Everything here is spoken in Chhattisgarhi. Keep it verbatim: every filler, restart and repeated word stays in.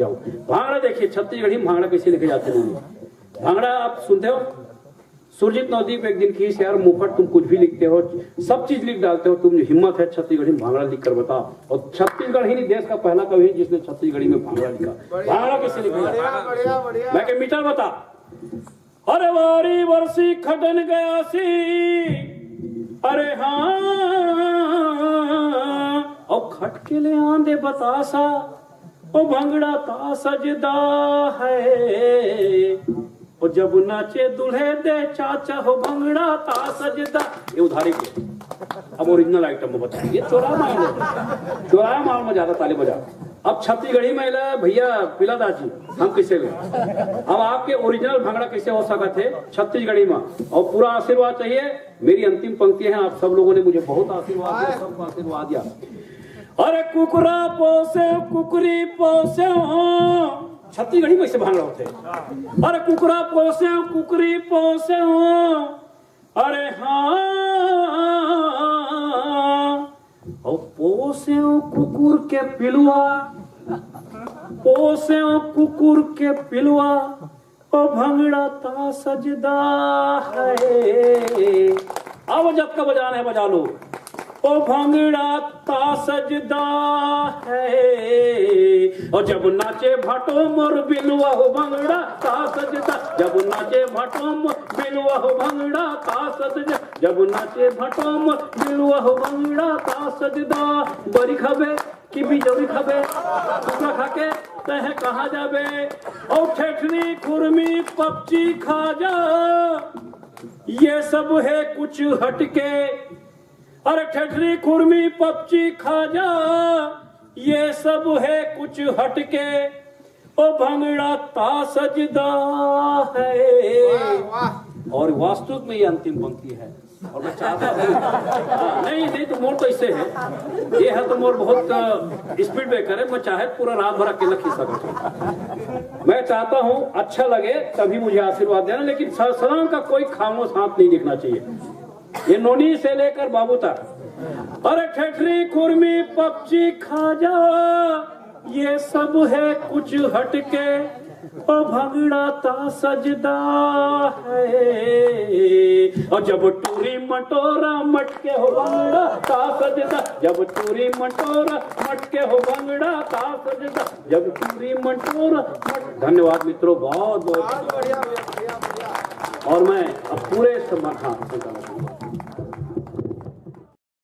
जाओ। भांगड़ा देखिए, छत्तीसगढ़ी में भांगड़ा कैसे लिखे जाते हैं। भांगड़ा आप सुनते हो? सुरजीत नवदीप एक दिन कहिस, "यार मुफत तुम कुछ भी लिखते हो, सब चीज लिख डालते हो, तुम हिम्मत है छत्तीसगढ़ी में भांगड़ा लिख कर बताओ।" और छत्तीसगढ़ ही नहीं, देश का पहला कवि है जिसने छत्तीसगढ़ी में भांगड़ा लिखा। भांगड़ा कैसे लिखा जाता है? मैं कह, मीटर बता। अरे वारी वर्षी खटन गया सी, अरे हाँ, और खट के ले आंदे बतासा, ओ भंगड़ा ता सजदा है, ओ जब नाचे दुल्हे दे चाचा, हो भंगड़ा ता सजदा। ये उधारी के, अब ओरिजिनल आइटम में बताइए, चोरा माल, चोरा माल में ज्यादा ताली बजा। अब छत्तीसगढ़ी में अइला भैया पिला दास जी, हम कैसे ले? अब आपके ओरिजिनल भांगड़ा कैसे हो सकत है छत्तीसगढ़ी में? और पूरा आशीर्वाद चाहिए। मेरी अंतिम पंक्ति है, आप सब लोगों ने मुझे बहुत आशीर्वाद दिया, सबको आशीर्वाद दिया। अरे कुकरा पोसे, कुकरी पोसे हो, छत्तीसगढ़ी में ऐसे भांगड़ा होते हैं। अरे कुकरा पोसे, कुकरी पोसे हो, अरे हाँ, और पोसे कुकुर के पिलुआ, पोसे कुकुर के पिलुआ, ओ भंगड़ा ता सजदा है। अब जब का बजाना है बजा लो। ओ भंगड़ा ता सजदा है, और जब नाचे भाटो मोर बिलुआ हो भंगड़ा ता सजदा, जब नाचे भाटो मोर बिलुआ हो भंगड़ा ता सजदा, जब नाचे भाटो मोर बिलुआ हो भंगड़ा ता सजदा। बरी खाबे कि बिजौरी खाबे, कुकरा खा के तहे कहाँ जाबे? और ठेठरी खुरमी पपची खा जा, ये सब है कुछ हटके। अरे ठेठरी खुरमी पपची खा जा, ये सब है कुछ हटके, ओ भंगड़ा ता सजदा है। और वास्तव में ये अंतिम पंक्ति है। और मैं चाहता हूँ, हाँ, नहीं, नहीं तो मोर तो ऐसे है, ये है तो मोर बहुत स्पीड ब्रेकर है। मैं चाहे पूरा रात भर अकेला खींच सकता हूँ। मैं चाहता हूँ अच्छा लगे तभी मुझे आशीर्वाद देना, लेकिन सलाम का कोई खामोश हाथ नहीं दिखना चाहिए। ये नोनी से लेकर बाबू तक। अरे ठेठरी खुरमी पपची खा जा, ये सब है कुछ हटके, ओ भंगड़ा ता सजदा है। और जब टूरी मटोरा मटके हो भंगड़ा ता सजदा, जब टूरी मटोरा मटके हो भंगड़ा ता सजदा, जब टूरी मटोरा मट-, धन्यवाद मित्रों, बहुत बहुत। और मैं अब पूरे समर्थन